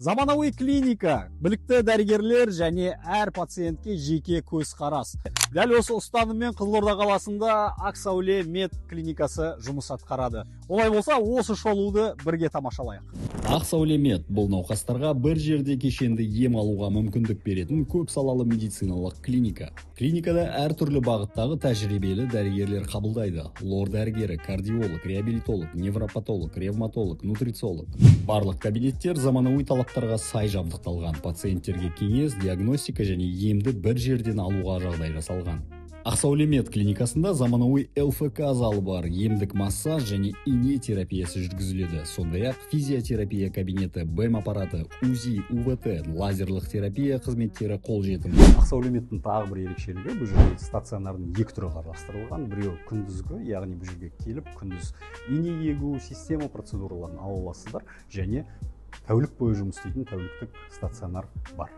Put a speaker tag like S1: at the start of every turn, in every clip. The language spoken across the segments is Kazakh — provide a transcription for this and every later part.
S1: Заманауи клиника, білікті дәрігерлер және әр пациентке жеке көзқарас. Дәл осы ұстаныммен Қызылорда қаласында Ақсәуле мед клиникасы жұмыс атқарады. Олай болса, осы шолуды бірге тамашалайық.
S2: Ақсәуле мед бұл науқастарға бір жерде кешенді ем алуға мүмкіндік беретін көп салалы медициналық клиника. Клиникада әртүрлі бағыттағы тәжірибелі дәрігерлер қабылдайды. Лор дәрігері, кардиолог, реабилитолог, невропатолог, ревматолог, нутрициолог. Барлық кабинеттер заманауи талаптарға сай жабдықталған. Пациенттерге кеңес, диагностика және емді бір жерден алуға жағдай жасалған. Ақсәуле мед клиникасында заманауи ЛФК залы бар, емдік массаж және ине терапиясы жүргізіледі. Сондай-ақ физиотерапия кабинеті, БМ аппараты, УЗИ, УВТ, лазерлік терапия қызметтері қолжетімді.
S1: Ақсәуле медтің тағы бір ерекшелігі, бұл жерде стационардың екі түрі қарастырылған. Біреуі күндізгі, яғни бұл жерге келіп күндіз ине егу, система процедураларын ала аласыздар, және тәулік бойы жұмыс істейтін тәуліктік стационар бар.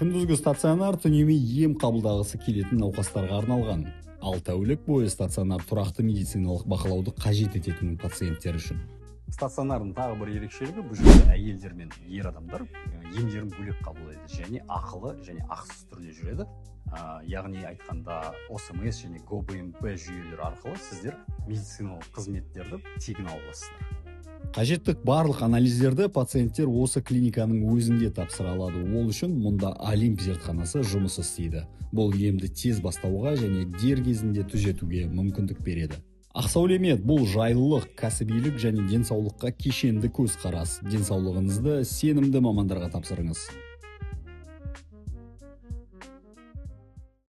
S2: Күндізгі стационар түнемей ем қабылдағысы келетін науқастарға арналған. Ал тәулік бойы стационар тұрақты медициналық бақылауды қажет ететін пациенттер үшін.
S1: Стационардың тағы бір ерекшелігі, бұл жерде әйелдер мен ер адамдар емдерін бөлек қабылдайды және ақылы және ақысыз түрде жүреді. Яғни айтқанда, ОСМС және ГОБМП жүйелері арқылы сіздер медициналық қызметтерді тегін ала аласыздар.
S2: Қажетті барлық анализдерді пациенттер осы клиниканың өзінде тапсыра алады. Ол үшін мұнда Олимп зертханасы жұмыс істейді. Бұл емді тез бастауға және дер кезінде түзетуге мүмкіндік береді. Ақсәуле мед бұл жайлылық, кәсібилік және денсаулыққа кешенді көзқарас. Денсаулығыңызды сенімді мамандарға тапсырыңыз.